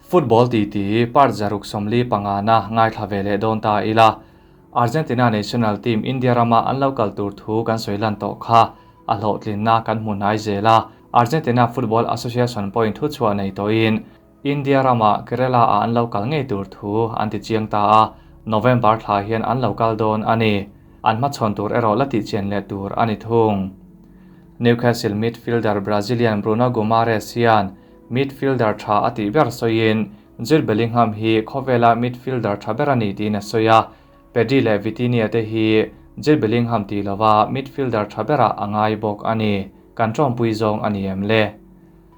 Football titi part 145 na ngaithla ve leh dawn ta ila. Argentina national team India rama an lo kal tur thu kan sawi lan tawh kha a hlawhtlinna kan hmu hnai zel a. Argentina Football Association pawhin thu chhuah nei tawhin India rama Kerala ah an lo kal ngei tur thu an ti chiang ta a, November thla hian an lo kal dawn a ni. An hmachhawn tur erawh la tih chian leh tur a ni thung. Newcastle midfielder Brazilian Bruno Guimarães hian midfielder tha a tih ber sawiin Jude Bellingham hi khawvela midfielder tha ber a ni tiin a sawi a, Pedri leh Vitinha te hi Jude Bellingham tih lova midfielder tha berah a ngai bawk a ni. Kan tawngpui zawng a ni em le?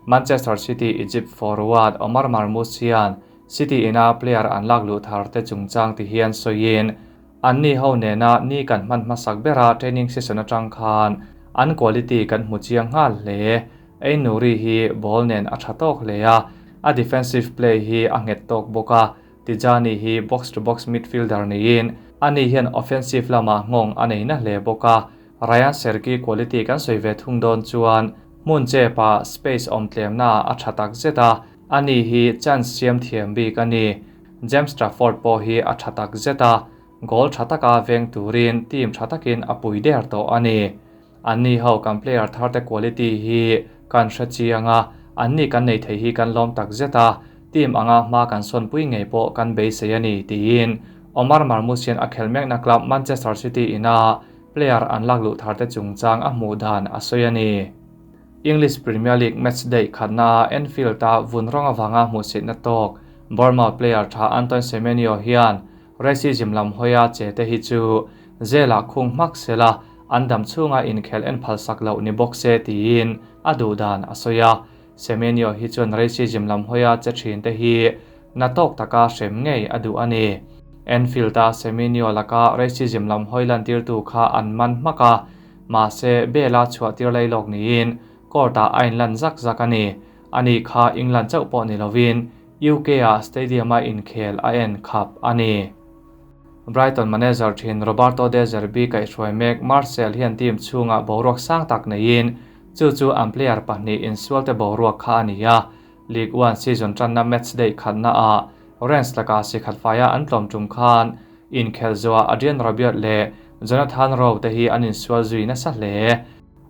Manchester City Egypt forward Omar Marmoush hian City ina player an lak luh thar te chungchang ti hian sawiin, Anni ho nena ni kan hman hmasak bera training session atang khan an quality kan hmu chiang nghal hle. Ein Nouri hi ball nen a tha tawk hle a, a defensive play hi a nghet tawk bawk a. Tijani hi box to box midfielder niin ani hian offensive lamah nghawng a nei na hle bawk a. Rayan Cherki quality kan sawi ve thung dawn chuan hmun chep-ah space awm tlemnaah a tha tak zet a, ani hi chance siam thiam bik a ni. James Trafford pawh hi a tha tak zet a, goal tha taka veng turin team tha takin a pui der tawh a ni. Anni ho kan player tharte quality hi kan hre chiang a, anni kan nei thei hi kan lawm tak zet a, team anga hma kan sawnpui ngei pawh kan beisei a ni, tiin Omar Marmoush hian a khel mekna club Manchester City ina player an lak luh tharte chungchang a hmuh dan a sawi a ni. English Premier League match day khatna Anfield-a vun rawng avanga hmuhsitna tawk Bournemouth player tha Antoine Semenyo hian racism lam hawia che te hi chu jail-ah khung hmak sela an dam chhunga inkhel en phalsak loh ni bawk se tiin a duh dan a sawi a. Semenyo hi chuan racism lam hawia che thin te hi na tawk taka hrem ngei a duh a ni. Anfield-a Semenyo laka racism lam hawi lantirtu kha an man hmak a, mahse bail-a chhuahtir lei lawk niin court-ah a inlan zak zak a ni. Ani kha England chauh pawh ni lovin UK-ah stadium-a inkhel a en khap a ni. Brighton manager thin Roberto De Zerbi kaihhruai mek Marcel hian team chhungah boruak sang tak neiin chu chu an player pahnih insualte boruak kha a ni a. League One season tanna match day khatnaah Rennes lakah si khat faia an tlawm tum khan inkhel zuah Adrien Rabiot leh Jonathan Rowe te hi an insual zui nasa hle.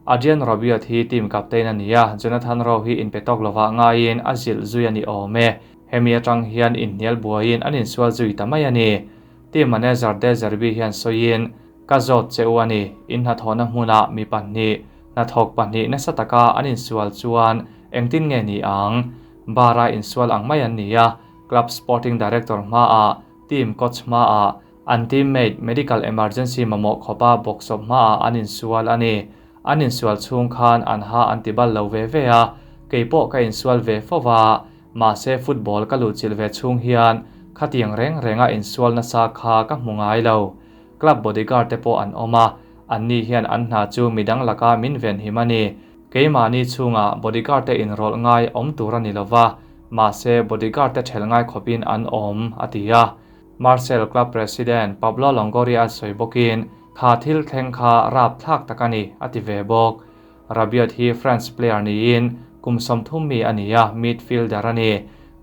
Adrien Rabiot hi team captain a ni a, Jonathan Rowe hi inpe tawk lovah ngaiin a zilh zui a ni awm e. Hemi atang hian inhnial buaiin an insual zui ta mai a ni. Team manager De Zerbi hian sawiin, Ka zawt che u a ni, in hnathawhna hmunah mi pahnih, hnathawk pahnih nasa taka an insual chuan engtin nge ni ang? Bar-a insual ang mai an ni a, club sporting director hmaah, team coach hmaah, an teammate medical emergency mamawh khawpa bawksawp hmaah an insual a ni. An insual chhung khan an ha an ti bal lo ve ve a, kei pawh ka insual ve fo va, mahse football ka luhchilh ve chhung hian khatiang reng renga insual nasa kha ka hmu ngai lo. Club bodyguard te pawh an awm a, anni hian an hna chu midang laka min venhim a ni. Keimahni chhungah bodyguard te inrawlh ngai awm tur a ni lo va, mahse bodyguard te ṭhelh ngai khawpin an awm, a ti a. Marseille club president Pablo Longoria sawi bawkin, Kha thil thleng kha rap thlak tak a ni, a ti ve bawk. Rabiot hi France player niin kum 30 mi a ni a, midfielder a ni.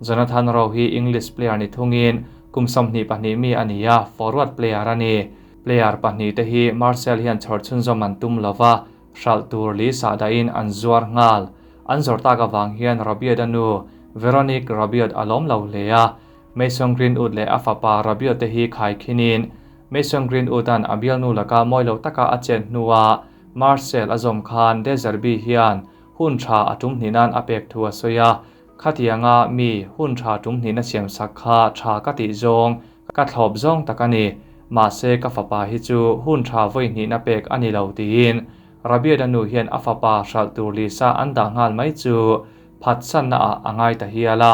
Jonathan Rowe hi English player ni thungin kum 22 mi a ni a, forward player a ni. Player pahnih te hi Marseille hian chhawr chhunzawm an tum lo va, hralh tur li sah dahin an zuar nghal. An zawrh tak avang hian Rabiot a nu Veronique Rabiot a lawm lo hle a, Mason Greenwood leh a fapa Rabiot te hi khaikhinin Mason Greenwood-a'n a bialnu laka mawi lo taka a chen hnuah Marcel a zawm khan De Zerbi hian hun tha a tum hnih nan a pek thu a sawi a, Khatianga mi hun tha tum hnihna siamsak kha tha ka tih zawng, ka thlawp zawng tak a ni. Mahse ka fapa hi chu hun tha vawi hnihna pek a ni lo tiin Rabiot-a nu hian a fapa hralh tur lisa an dah nghal mai chu phatsanna ah a ngai ta hial a.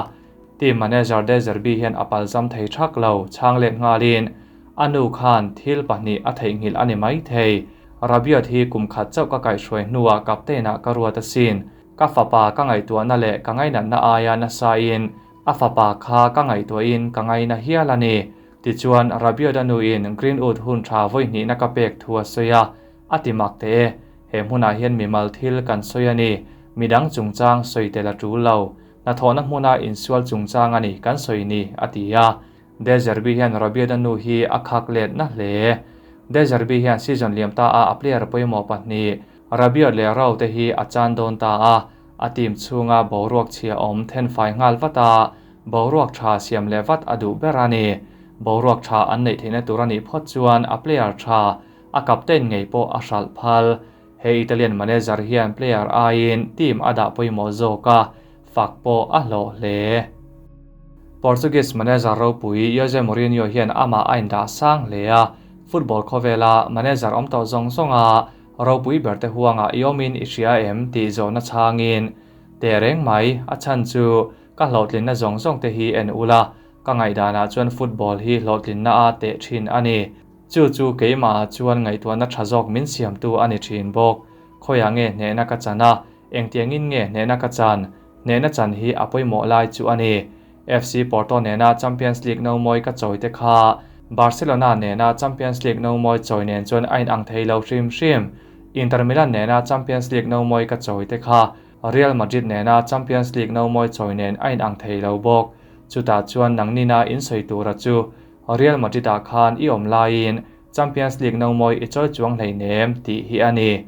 Team manager De Zerbi hian a palzam thei thak lo, chhang let nghalin a nu khan thil pahnih a theihnghilh a ni mai thei. Rabiot hi kum khat chauh ka kaihhruai hnuah captain-ah ka ruat asin. Ka fapa ka ngaihtuahna leh ka ngainatna aia nasain a fapa kha ka ngaihtuahin ka ngaina hial a ni. Tichuan Rabiot a nuin Greenwood hun tha vawi hnihna ka pek thu a sawi a, a ti mak teh e. He hmunah hian mimal thil kan sawi a ni, midang chungchang sawi tel a tul lo. Hnathawhna hmuna insual chungchang a ni kan sawi ni, a ti a. De Zerbi hian Rabiot-a nu hi a khak let na hle. De Zerbi hian season liam ta a a player pawimawh pahnih, Rabiot leh Raul te hi a chan dawn ta a, a team chhunga boruak chhia awm thenfai nghal vat a, boruak tha siam leh vat a duh ber a ni. Boruak tha an neih theihna tur a nih phawt chuan a player tha, a captain ngei pawh a hralh phal. He Italian manager hian player aiin team a dah pawimawh zawk a, fak pawh a hlawh hle. Portuguese manager ropui Jose Mourinho hian amah a indah sang hle a, football khawvela manager awm tawh zawng zawnga ropui berte huangah i awmin i hria em tih zawhna chhangin, Teh reng mai, a chhan chu ka hlawhtlinna zawng zawng te hi en ula, ka ngaihdanah chuan football hi hlawhtlinna a teh thin a ni. Chu chu keimahah chuan ngaihtuahna tha zawk min siamtu a ni thin bawk. Khawiah nge hnehna ka chan a, engtiangin nge hnehna ka chan? Hnehna chan hi a pawimawh lai chu a ni. FC Porto nena Champions League nomawi ka chawi te kha Barcelona nena Champions League nomawi chawi nen chuan a inang thei lo hrim hrim. Inter Milan nena Champions League nomawi ka chawi te kha Real Madrid nena Champions League nomawi chawi nen a inang thei lo bawk. Chutah chuan nangnina insawi tura chu Real Madrid-ah khan i awm laiin Champions League nomawi i chawi chuang hleinem tih hi a ni.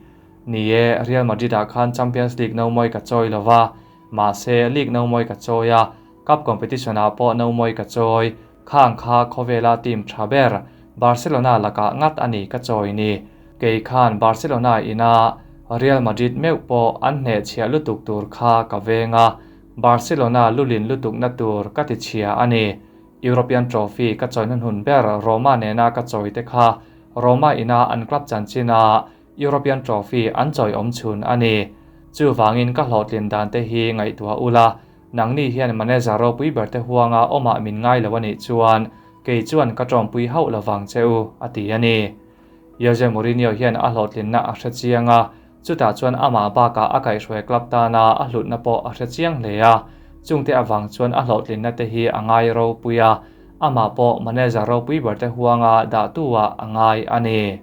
Ni e, Real Madrid-ah khan Champions League nomawi ka chawi lo va, mahse League nomawi ka chawi a, Cup competition-ah pawh nomawi ka chawi. Khang kha khawvela team tha ber Barcelona lakah ngat a ni ka chawi ni. Kei khan Barcelona ina Real Madrid meuh pawh an hnehchhiah lutuk tur kha ka veng a, Barcelona lulin lutukna tur ka tichhia a ni. European Trophy ka chawi hnuhnun ber Roma nena ka chawi te kha Roma ina an club chanchina European Trophy an chawi awm chhun a ni. Chuvangin ka hlawhtlin dan te hi ngaihtuah ula, nangni hian manager ropui ber te huanga awmah min ngai lo a nih chuan kei chuan ka tawmpui hauh lovang che u, a ti a ni. Jose Mourinho hian a hlawhtlinna a hre chiang a, Chutah chuan amah bakah a kaihhruai club tana a hlutna pawh a hre chiang hle a, chungte avang chuan a hlawhtlinna te hi a ngai ropui a, amah pawh manager ropui berte huanga dahtu-ah a ngai a ni.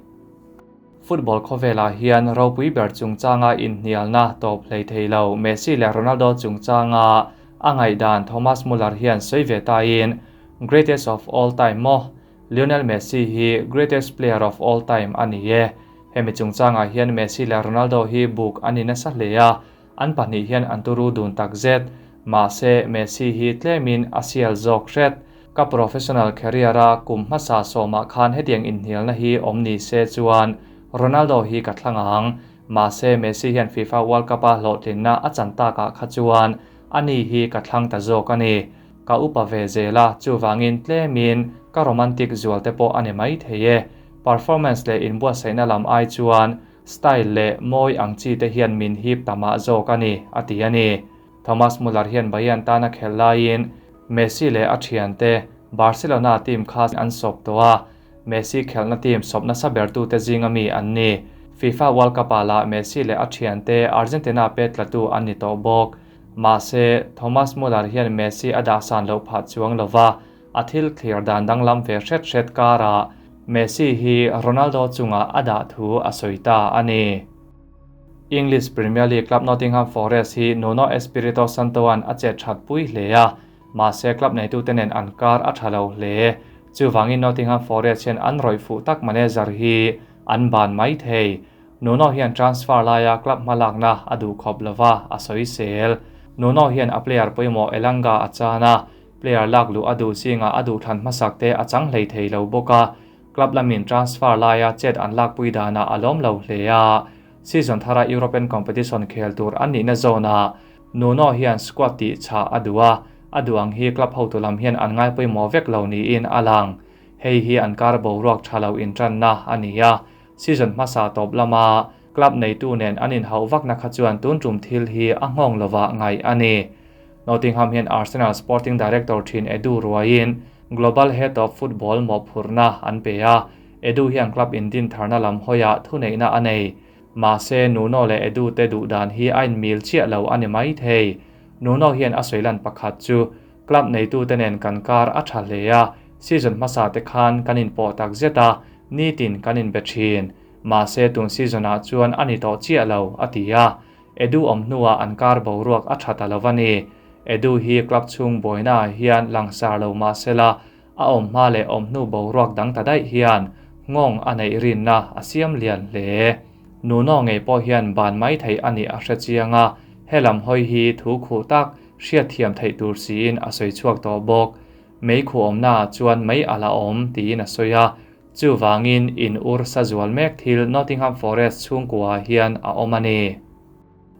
Football khawvelah hian ropui ber chungchanga inhnialna tawp hlei thei lo Messi leh Ronaldo chungchanga a ngaihdan Thomas Muller hian sawi ve tain, Greatest of all time maw? Lionel Messi hi greatest player of all time a ni e. Hemi chungchangah hian Messi leh Ronaldo hi buk a ni nasa hle a, an pahnih hian an turu dun takzet. Mahse, Messi hi tlemin a sial zawk hret. Ka professional career-a kum hmasa sawmah khan hetiang inhnialna hi awm ni se chuan Ronaldo hi ka thlang ang. Mahse, Messi hian FIFA World Cup-a hlawhtlinna a chan takah kha chuan ani hi ka thlang ta zawk a ni. Ka upa ve zel a, chuvangin tlemin ka romantic zual te pawh a ni mai thei e. Performance leh inbuatsaihna lam ai chuan style leh mawi ang chi te hian min hip ta mah zawk a ni, a ti a ni. Thomas Muller hian Bayern tana khelh laiin Messi leh a thiante Barcelona team kha an sawp tawh a, Messi khelhna team sawp nasa bertute zinga mi an ni. FIFA World Cup-ah lah Messi leh a thiante Argentina pet tlatu an ni tawh bawk. Mahse, Thomas Muller hian Messi a dahsan loh phah chuang lo va, a thil thlir dan danglam ve hret hret karah Messi hi Ronaldo chungah a dah thu a sawi ta a ni. English Premier League club Nottingham Forest hi Nuno Espirito Santo-a'n a chet that pui hle a, mahse club neitute nen an kar a tha lo hle. Chuvangin Nottingham Forest hian an rawih fuh tak manager hi an ban mai thei. Nuno hian transfer laia club hmalakna a duh khawp lova a sawisel. Nuno hian a player pawimawh Elanga a chan a, player lak luh a duh zingah a duhthlan hmasak te a chang hlei thei lo bawk a, club lamin transfer laia chet an lakpui danah a lawm lo hle a. Season thara European competition khel tur an nihna zawnah Nuno hian squad tih chhah a duh a, a duh ang hi club hotu lam hian an ngai pawimawh vek lo niin a lang. Hei hi an kar boruak tha lo intanna a ni a, Season hmasa tawp lama club neitu nen an inhauh vakna kha chuan tun tum thil hi a nghawng lovah ngaih a ni. Nottingham hian Arsenal sporting director thin Edu ruaiin Global Head of Football mawhphurhna an pe a, Edu hian club indin tharna lam hawiah thuneihna a nei. Mahse, Nuno leh Edu te duh dan hi a inmil chiah lo a ni mai thei. Nuno hian a sawi lan pakhat chu Club neitute nen kan kar a tha hle a, season hmasa te khan kan inpawh tak zet a, nitin kan inbe thin. Mahse tun season ah chuan a ni tawh chiah lo, a ti a. Edu awm hnuah an kar boruak a tha ta lo a ni. Edu hi club chhung buaina ah hian langsar lo mah sela, a awm hma leh awm hnu boruak dang ta daih hian nghawng a neih rinna a siam lian hle. Nuno ngei pawh hian ban mai thei a nih a hre chiang a, helam hawi hi thu khuh tak hriatthiam theih tur siin a sawi chhuak tawh bawk. Mei khuh awmnaah chuan mei a la awm tiin a sawi a, chuvangin in ur sa zual mek thil Nottingham Forest chhungkuaah hian a awm a ni.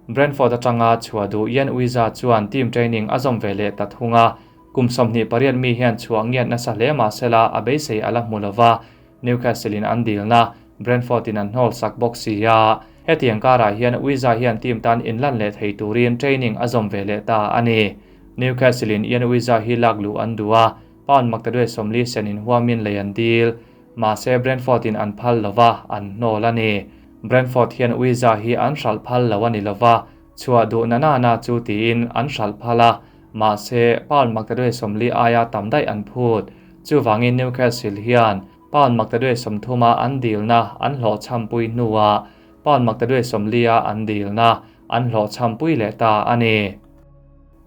Brentford atanga chhuah duh Ian Uiza chuan team training a zawm ve leh ta thung a, kum 28 mi hian chhuah ngiat nasa hle mah sela a beisei a la hmu lova, Newcastle in an dilna Brentford in an hnawl sak bawk si a, hetiang karah hian Uiza hian team tan inlan leh thei turin training a zawm ve leh ta a ni. Newcastle in Ian Uiza hi lak luh an duh a, pound maktaduai 40 sen inhuamin lei an dil. Mahse Brentford in an phal lova, an hnawl a ni. Brentford hian Uiza hi an hralh phal lo a ni lova, chhuah duh na na na chu tiin an hralh phal a, mahse pound maktaduai 40 aia tam daih an phut. Chuvangin Newcastle hian pound maktaduai 30 a an dilna an hlawhchhampui hnuah pound maktaduai 40 a an dilna an hlawhchhampui leh ta a ni.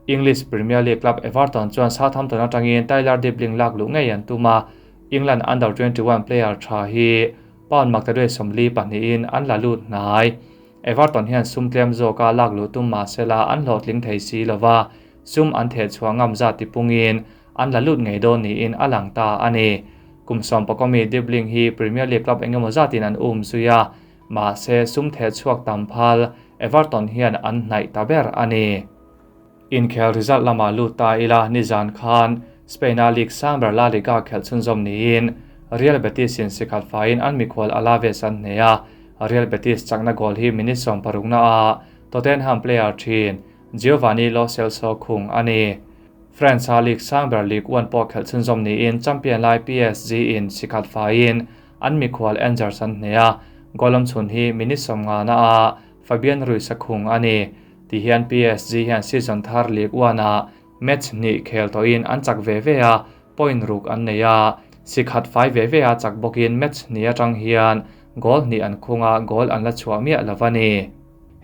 English Premier League club Everton chuan Southampton atangin Tyler Dibling lak luh ngei an tum a, England Under 21 player tha hi pound maktaduai 42 in an la lut hnai. Everton hian sum tlem zawka lak luh tum mah sela an hlawhtling thei si lova, sum an theh chhuah ngam zat tipungin an la lut ngei dawn niin a lang ta a ni. Kum 11 mi Dibling hi Premier League club engemaw zatin an um zui a, mahse sum theh chhuak tam phal Everton hian an hnaih ta ber a ni. Inkhel result lamah lut ta ila nizan khan Spain-a league sang ber La Liga khelh chhunzawm niin Real Betis in sikhat faiin an mikhual Alaves an hneh a, Real Betis chakna goal hi minute 60 na ah Tottenham player thin Giovanni Lo Celso khung a ni. France-a league sang ber Ligue 1 pawh khelh chhunzawm niin champion lai PSG in sikhat faiin an mikhual Angers an hneh a, goal awm chhun hi minute 50 na ah Fabian Ruiz a khung a ni. Tihian PSG hian season thar Ligue 1 ah match hnih khel tawhin an chak ve ve a, point ruk an nei a, sikhat fai ve ve a chak bawkin match hnih atang hian goal hnih an khung a, goal an la chhuah miah lo a ni.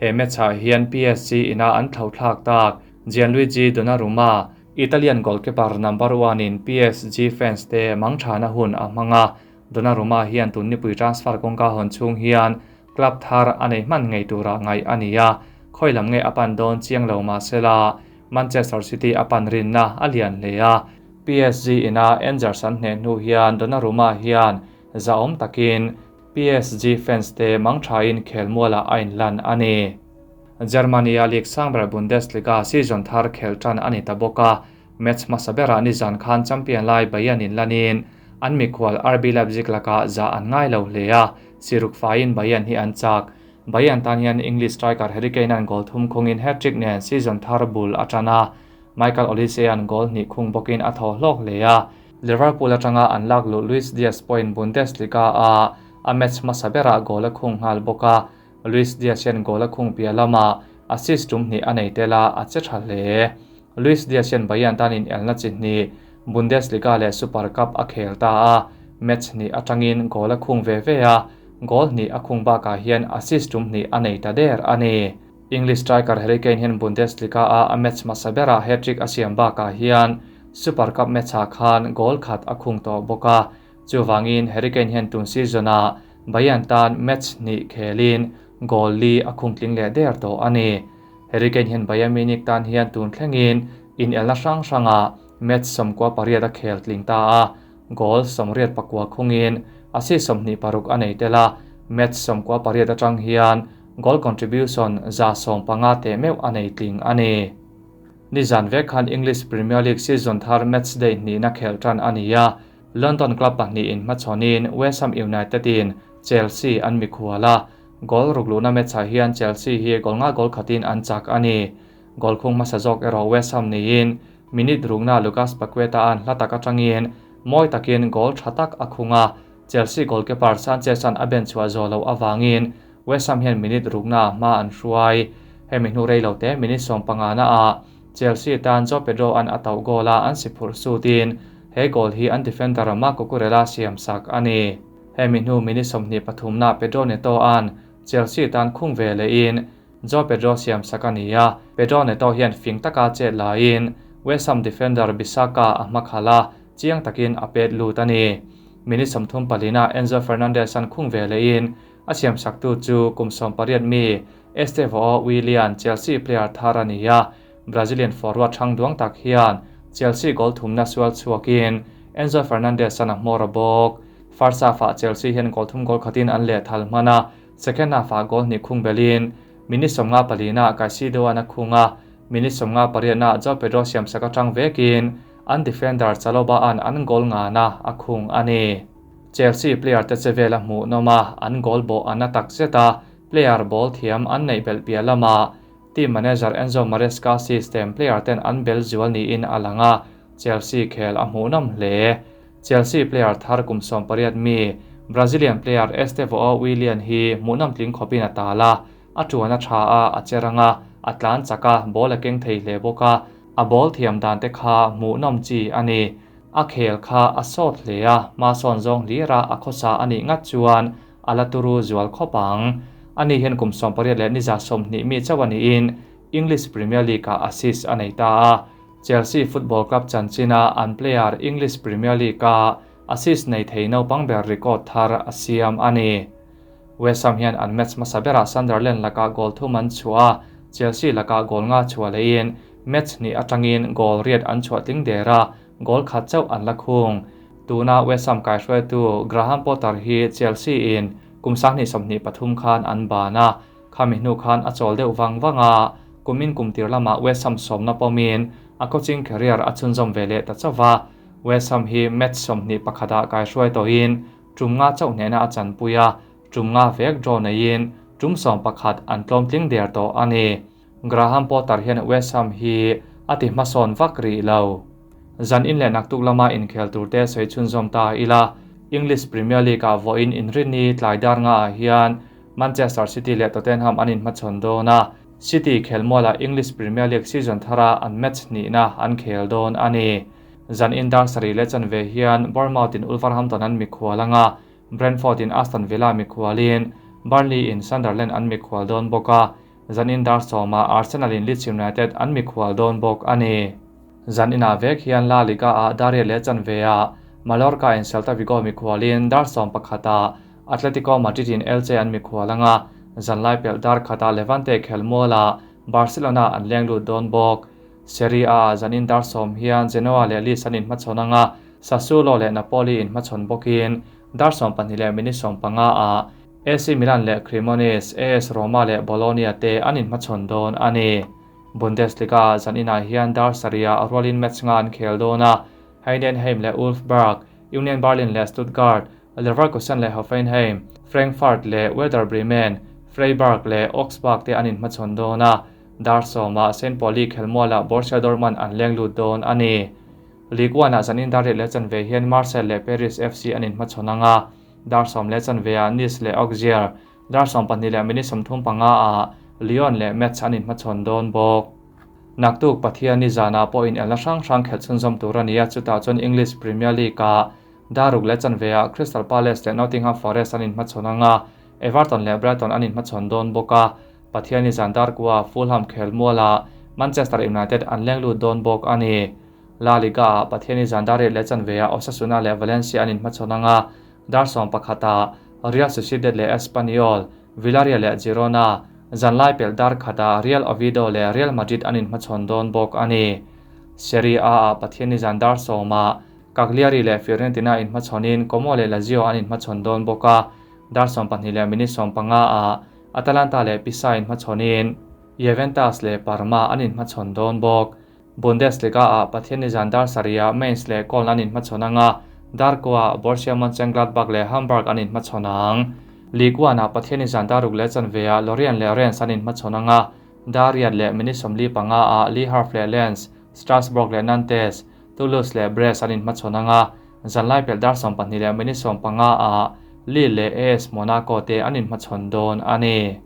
He match ah hian PSG ina an thlauhthlak tak Gianluigi Donnarumma, Italian goalkeeper number 1 in PSG fans te mangthana hun a hmang a, Donnarumma hian tun nipui transfer kawngka hawn chhung hian club thar a nei hman ngei tura ngaih a ni a, khawilam nge a pan dawn chiang lo mah sela Manchester City a pan rinna a lian hle a, PSG ina Angers an hneh hnu hian Donnarumma hian zaawm takin PSG fans te mangthain khelmualah a inlan a ni. Germany-a league sang ber Bundesliga season thar khel tan a ni ta bawk a, match hmasa berah nizan khan champion lai Bayern inlanin an mikhual RB Leipzig lakah za an ngai lo hle a, siruk faiin Bayern hi an chak. Bayern tan hian English striker Harry Kane an goal thum khungin hat-trick nen season thar bul atana Michael Olise an goal hnih khung bawkin a thaw hlawk hle a, Liverpool atanga an lak luh Luis Diaz pawhin Bundesliga a a match hmasa berah goal a khung nghal bawk a, Luis Diaz hian goal a khung piah lama assist tum hnih a nei tela a che tha hle. Luis Diaz hian Bayern tanin elna chi hnih Bundesliga leh Super Cup a khel ta a, match hnih atangin goal a khung ve ve a, goal hnih a khung bakah hian assist tum hnih a nei ta der a ni. English striker Harry Kane hian Bundesliga a a match hmasa berah hat-trick a siam bakah hian Super Cup match ah khan goal khat a khung tawh bawk a, chuwangin Harry Kane hian tun season ah Bayern tan match hnih khelin goal li a khung tling leh der tawh a ni. Harry Kane hian Bayern Munich tan hian tun thlengin in elna hrang hranga match 18 a khel tling ta a, goal 84 khungin assist 26 a nei tela, match 18 atang hian goal contribution za 15 te meuh a nei tling a ni. Nizan vek khan English Premier League season thar match day hnih na khel tan a ni a, London club pahnih in hmachhawnin West Ham United in Chelsea an mikhuala, goal rukluna match ah hian Chelsea hi goal nga goal khatin an chak a ni. Goal khung hmasa zawk erawh West Ham niin minute rukna Lucas Paqueta an hla tak atangin mawi takin goal tha tak a khunga, Chelsea goalkeeper Sanchez an a ben chhuah zawh loh awangin West Ham hian minute rukna hma an hruai. Hemi hnu rei lo te minute 15 na ah Chelsea tan Joao Pedro an a tauh goal a an si phurh sutin he goal hi an defender Marco Cucurella siam sak a ni. Hemi hnu minute 23 na Pedro Neto an Chelsea tan khung ve le in Joao Pedro siam sak a ni a, Pedro Neto hian fing taka chet laiin West Ham defender Bissaka a hma khalh a, chiang takin a pet lut a ni. Minute 34 ah Enzo Fernandez an khung ve lehin a siam saktu chu kum 18 mi Estevao Willian Chelsea player thar a ni a, Brazilian forward thang duang tak hian Chelsea goal thumna sual chhuakin Enzo Fernandez an a hmawr a bawk. First half-ah Chelsea hian goal thum goal khatin an leh thal hman a, second half-ah goal hnih khung belin minute 54 ah Caicedo an a khung a, minute 58 ah Joao Pedro siam sak atang vekin an defender Chalobah an an goal ngana a khung a ni. Chelsea player te chevel a hmuh nawm a, an goal bawh an a tak zet a, player ball thiam an neih belh piah lama team manager Enzo Maresca system player ten an bel zual niin a lang a, Chelsea khel a hmuh nawm hle. Chelsea player thar kum 18 mi Brazilian player Estevao Willian hi hmuh nawm tling khawpin a tal a, a tuan a tha a, a cheranga, a tlan chaka ball a keng thei hle bawk a, a ball thiam dan te kha hmuh nawm chi a ni. A khel kha a sawt hle a, ma sawn zawng hlira a khawsa a nih ngat chuan a la turu zual khawp ang. Ani hian kum 18 leh niza 20 mi chaw aniin English Premier League a assist a nei ta a. Chelsea Football Club chanchina an player English Premier League a assist nei thei naupang ber record thar a siam a ni. West Ham hian an match hmasa berah Sunderland laka goal thum an chhuah a, Chelsea laka goal nga chhuah lehin match hnih atangin goal riat an chhuah tling der a, goal khat chauh an la khung. Tuna West Ham kaihruaitu Graham Potter hi Chelsea in kum 2023 khan an ban a, khami hnu khan a chawl deuh wang wang a, kumin kum tir lama West Ham sawmna pawmin a coaching career a chhunzawm ve leh ta chauh a. West Ham hi match 21 ah kaihruai tawhin tum nga chauh hnehna a chanpui a, tum nga vek draw neiin tum 11 an tlawm tling der tawh a ni. Graham Potter hian West Ham hi a ti hmasawn vak ri lo. Zan in leh naktuk lama inkhel tur te sei chhunzawm ta ila English Premier League ah vawiin inrinni tlai dar nga ah hian Manchester City leh Tottenham an inhmachhawn dawn a, City khelmualah English Premier League season thara an match hnihna an khel dawn a ni. Zan in dar sarih leh chanve hian Bournemouth in Wolverhampton an mikhual anga, Brentford in Aston Villa mikhualin Burnley in Sunderland an mikhual dawn bawk a, zan in dar sawma Arsenal in Leeds United an mikhual dawn bawk a ni. Zan inah vek hian La Liga ah dar riat leh chanve ah Mallorca in Celta Vigo mikhualin dar 11 ah Atletico Madrid in Elche an mikhual anga, zan lai pelh dar khat ah Levante khelmualah Barcelona an leng lut dawn bawk. Serie A zan in dar sawm hian Genoa leh Leeds an inhmachhawn anga, Sassuolo leh Napoli inhmachhawn bawkin dar 12 leh minute 15 ah AC Milan leh Cremonese, AS Roma leh Bologna te an inhmachhawn dawn a ni. Bundesliga zan inah hian dar sarih ah rualin match nga an khel dawn a, Heidenheim leh Wolfsburg, Union Berlin leh Stuttgart, Leverkusen leh Hoffenheim, Frankfurt leh Werder Bremen, Freiburg leh Augsburg te an inhmachhawn dawn a, dar sawma St. Pauli khelmualah Borussia Dortmund an leng lut dawn a ni. Ligue 1 ah zan in dar riat leh chanve hian Marseille leh Paris FC an inhmachhawn anga, dar sawm leh chanve ah Nice leh Auxerre, dar 12 leh minute 35 ah Lyon leh Metz an inhmachhawn dawn bawk. Naktuk Pathian ni zanah pawh in elna hrang hrang khelh chhunzawm tur a ni a, chutah chuan English Premier League ah daruk leh chanve ah Crystal Palace leh Nottingham Forest an inhmachhawn anga, Everton leh Brighton an inhmachhawn dawn bawk a, Pathian ni zan dar kua Fulham khelmualah Manchester United an leng lut dawn bawk a ni. La Liga ah Pathian ni zan dar riat leh chanve ah Osasuna leh Valencia an inhmachhawn anga, dar 11 ah Real Sociedad leh Espanyol, Villarreal leh Girona, zan lai pelh dar khat ah Real Oviedo leh Real Madrid an inhmachhawn dawn bawk a ni. Serie A ah Pathian ni zan dar sawm ah Cagliari leh Fiorentina inhmachhawnin Como leh Lazio an inhmachhawn dawn bawk a, dar 12 leh minute 15 ah Atalanta leh Pisa inhmachhawnin Juventus leh Parma an inhmachhawn dawn bawk. Bundesliga ah Pathian ni zan dar sarih ah Mainz leh Köln an inhmachhawn anga, dar kua ah Borussia Mönchengladbach leh Hamburg an inhmachhawn ang. Ligue 1 ah Pathian ni zan dar ruk leh chanve ah Lorient leh Rennes an inhmachhawn anga, dar riat leh minute 45 ah Le Havre leh Lens, Strasbourg leh Nantes, Toulouse leh Brest an inhmachhawn anga, zan lai pelh dar 12 leh minute 15 ah Lille leh AS Monaco te an inhmachhawn dawn a ni.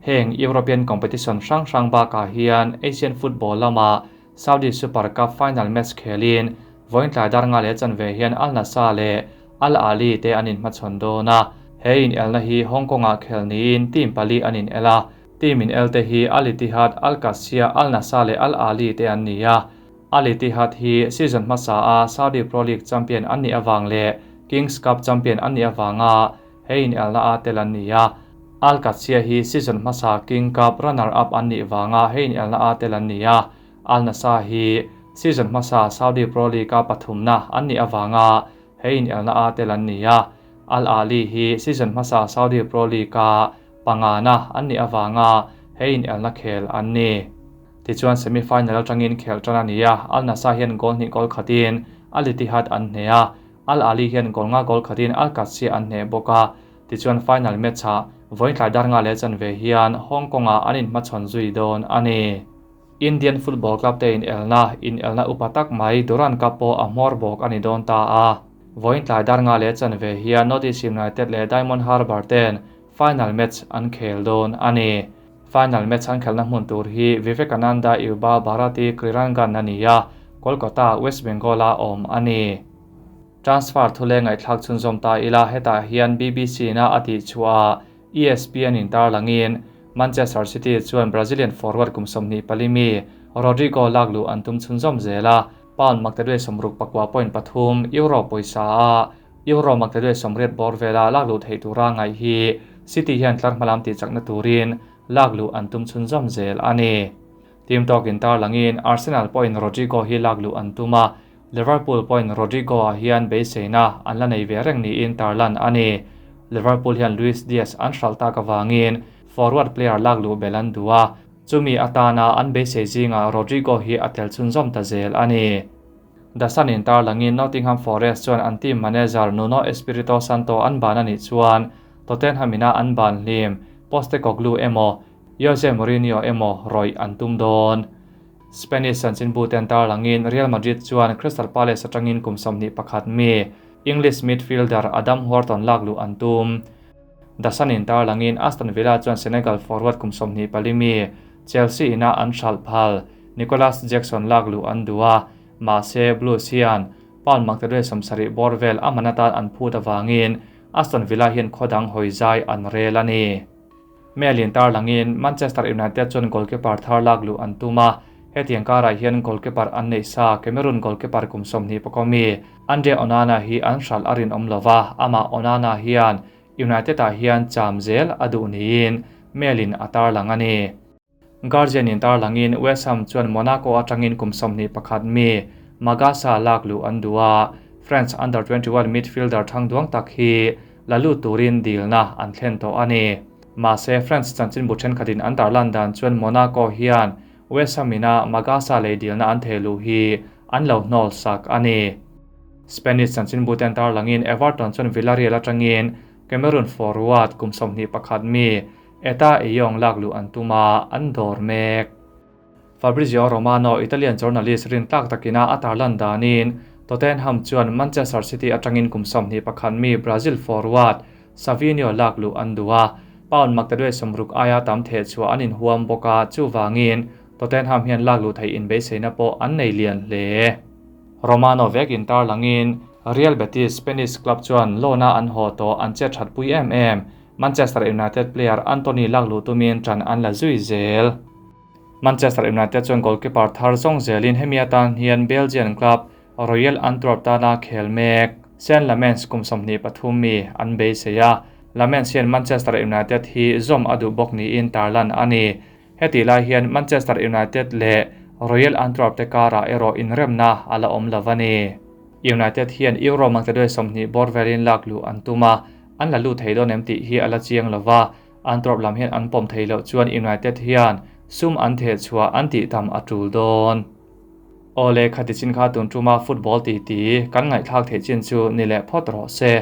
Heng European competition hrang hrang bakah hian Asian football lama Saudi Super Cup final match khelin vawiin tlai dar nga leh chanve hian Al Nassr leh Al Ahly te an inhmachhawn dawn a. He in elna hi Hong Kong ah khel niin team pali an in el a. Team in el te hi Al Ittihad, Al Qadsiah, Al Nassr leh Al Ahly te an ni a. Al Ittihad hi season hmasa a Saudi Pro League champion an nih avang leh Kings Cup champion an nih avanga he inelna a tel an ni a. Al Qadsiah hi season hmasa King Cup runner up an nih vanga he inelna a tel an ni a. Al Nassr hi season hmasa Saudi Pro League a pathumna an nih avanga he inelna a tel an ni a. Al Ahly hi season hmasa Saudi Pro League a pangana an nih avanga he inelna khel an ni. Tichuan semi-final atangin khel tan a ni a, Al Nassr hian goal hnih goal khatin Al Ittihad an hneh a, Al Ahly hian goal nga goal khatin Al Qadsiah an hneh bawk a. Tichuan final match-ah vawiin tlai dar nga leh chanve hian Hong Kong-ah an inhmachhawn zui dawn a ni. Indian football club te inelna, inelna upa tak mai Durand Cup pawh a hmawr bawk a ni dawn ta a. Vawiin tlai dar nga leh chanve hian North East United leh Diamond Harbour ten final match an khel dawn a ni. Final match an khelna hmun tur hi Vivekananda Yuba Bharati Krirangan a ni a, Kolkata, West Bengal-a awm a ni. Transfer thu leh ngaihthlak chhunzawm ta ila hetah hian BBC-na a tihchhuah ah ESPN in tarlangin Manchester City chuan Brazilian forward kum 24 mi Rodrigo lakluh an tum chhunzawm zel a, pound maktaduai 63.3 euro pawisa a euro maktaduai 80 bawr vela lakluh theih tura ngaih hi City hian tlar hmalam tih chakna turin lakluh an tum chhunzawm zel a ni. Team talk in tarlangin Arsenal pawhin Rodrigo hi lakluh an tum a, Liverpool pawhin Rodrigo ah hian beiseina an la nei ve reng niin tarlan a ni. Liverpool hian Luis Diaz an hralh tak avangin forward player lakluh bel an duh a, chumi atana an beisei zingah Rodrigo hi a tel chhunzawm ta zel a ni. The Sun in tarlangin Nottingham Forest chuan an team manager Nuno Espirito Santo an ban a nih chuan Tottenham ina an ban hlim Postecoglou emaw Jose Mourinho emaw rawih an tum dawn. Spanish chanchinbu ten tarlangin Real Madrid chuan Crystal Palace atangin kum 21 mi English midfielder Adam Wharton lakluh an tum. The Sun in tarlangin Aston Villa chuan Senegal forward kum 24 mi Chelsea ina an hralh phal Nicolas Jackson lakluh an duh a, mahse Blues hian pound maktaduai 70 bawr vel a man atan an phut awangin Aston Villa hian khawdang hawi zai an rel a ni. Mail in tarlangin Manchester United chuan goalkeeper thar lakluh an tum a, hetiang karah hian goalkeeper an nei sa Cameroon goalkeeper kum 24 mi Andre Onana hi an hralh a rinawm lova, amah Onana hian United ah hian cham zel a duh niin Mail in a tarlang a ni. Guardian in tarlangin West Ham chuan Monaco atangin kum 21 mi Magassa lakluh an duh a, French under 21 midfielder thangduang tak hi lalu turin dilna an thlen tawh a ni. Mahse French chanchinbu thenkhatin an tarlan dan chuan Monaco hian West Ham ina Magassa lei dilna an theiluh hi an lo hnawl sak a ni. Spanish chanchinbu ten tarlangin Everton chuan Villarreal atangin Cameroon forward kum 21 mi Eta Eyong lakluh an tum a, an dawr mek. Fabrizio Romano, Italian journalist rin tlak takina a tarlan danin Tottenham chuan Manchester City atangin kum 21 mi Brazil forward Savinho lakluh an duh a, pound maktaduai 60 aia tam the chhuah an inhuam bawk a, chuwangin Tottenham hian lakluh thei inbeiseina pawh an nei lian hle. Romano vek in tarlangin Real Betis Spanish club chuan loan-a an haw tawh an che that pui em em. Manchester United player Antony lakluh tumin tan an la zui zel. Manchester United chuan goalkeeper thar zawng zelin hemi atan hian Belgian club Royal Antwerp tana khel mek Senne Lammens kum 23 mi an beisei a. Lammens hian Manchester United hi zawm a duh bawk niin tarlan a ni. Heti lai hian Manchester United leh Royal Antwerp te karah erawh inremna a la awm lo a ni. United hian Euro maktaduai 20 bawr velin lakluh an tum a, an la lut thei dawn em tih hi a la chiang lova. Antwerp lam hian an pawm thei loh chuan United hian sum an the chhuah an tih tam a tul dawn. Awle khati chin kha tun tuma football ti ti kan ngaihthlak theih chin chu ni leh phawt rawh se.